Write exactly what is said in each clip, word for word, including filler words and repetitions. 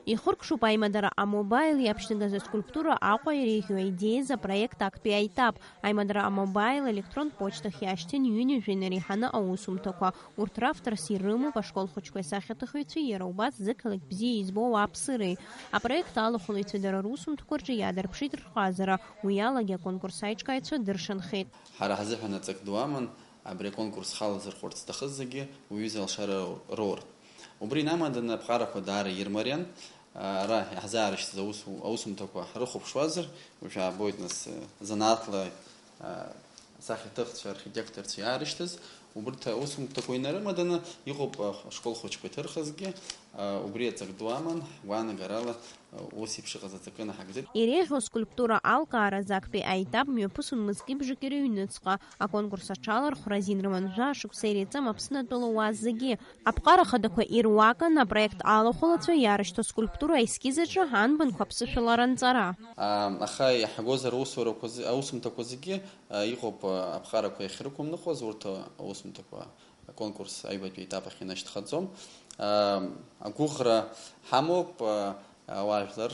Ихыркәшоуп аимадара амобаил иаԥшьҭнагаз аскульптура Аҟәа иреиӷьу аидеиаз апроект актәи аетап. Аимадара амобаил електронтә почтахь иашьҭын ҩынҩажәа инареиҳаны аусумҭақәа. Урҭ равторс ирымоуп ашкол хәыҷқәеи асахьаҭыхҩцәеи, иара убас зықалақь бзиа избо ауааԥсыреи. Апроект алахәылаҩцәа дара русумҭақәа рҿы иаадырԥшит рҟазара, уи алагьы аконкурс аиҿкааҩцәа дыршанхеит. Ҳара ҳзыҳәан аҵак ду аман абри аконкурс халазырхәырц зҭахыз зегьы уҩыза алшара роуртә. Убри инамаданы аԥҟарақәа даара ирмариан. Ара иаҳзаарышьҭыз аус-, аусумҭақәа ҳрыхәаԥшуазар, уажә аабоит нас, занааҭла, а, асахьаҭыхцәа, архитекторцәа иаарышьҭыз. Убырҭ аусумҭақәа инарымаданы иҟоуп, а, ашкол хәыҷқәа иҭырхызгьы, а, убри аҵак ду аман, гәаанагарала, а, ус еиԥш иҟаз аҵакы наҳагӡеит. Иреиӷьу аскульптура алкааразы актәи аетап мҩаԥысын мызкы бжаки рыҩныҵҟа. Аконкурс аҽалархәра азин рыман жәа шықәса иреиҵам Аԥсны атәылауаа зегьы. Аԥҟара хадақәа ируакын апроект алахәылацәа иаарышьҭуа скульптура аескиз аҿы анбанқәа аԥсышәала ранҵара. А, аха иаҳагозар аусурақәа зи-, аусумҭақәа зегьы, а, иҟоуп, а, аԥҟарақәа иахьрықәымныҟәаз урҭ аусумҭақәа, аконкурс аҩбатәи аетап ахь инашьҭхаӡом. А, агәыӷра ҳамоуп, а, ауаажәлар,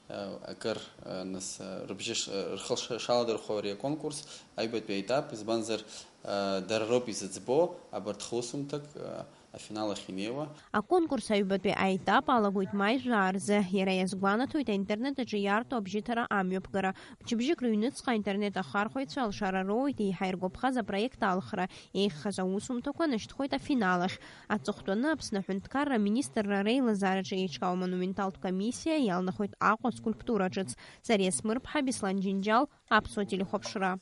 а, акыр, а, нас, а, рыбжьы ш-, рхы ш-, шаладырхәо ари аконкурс аҩбатәи аетап, избанзар, а, дара роуп изыӡбо абарҭ хусумҭак, а, афинал ахь инеиуа. Аконкурс аҩбатәи аетап алагоит маи жәаа рзы. Иара иазгәанаҭоит аинтернет аҿы иарту абжьыҭара амҩаԥгара. Мчыбжьык рыҩныҵҟа аинтернет ахархәаҩцәа алшара роуеит еиҳа иргәаԥхаз апроект алхра, еиӷьхаз аусумҭақәа нышьҭхоит афинал ахь. Аҵыхәтәаны Аԥсны аҳәынҭқарра аминистрра реилазаараҿы еиҿкаау амонументалтә комиссиа иалнахуеит Аҟәа аскульптура ҿыц. Зариа Смырԥҳа, Беслан Џьынџьал, Аԥсуа телехәаԥшра.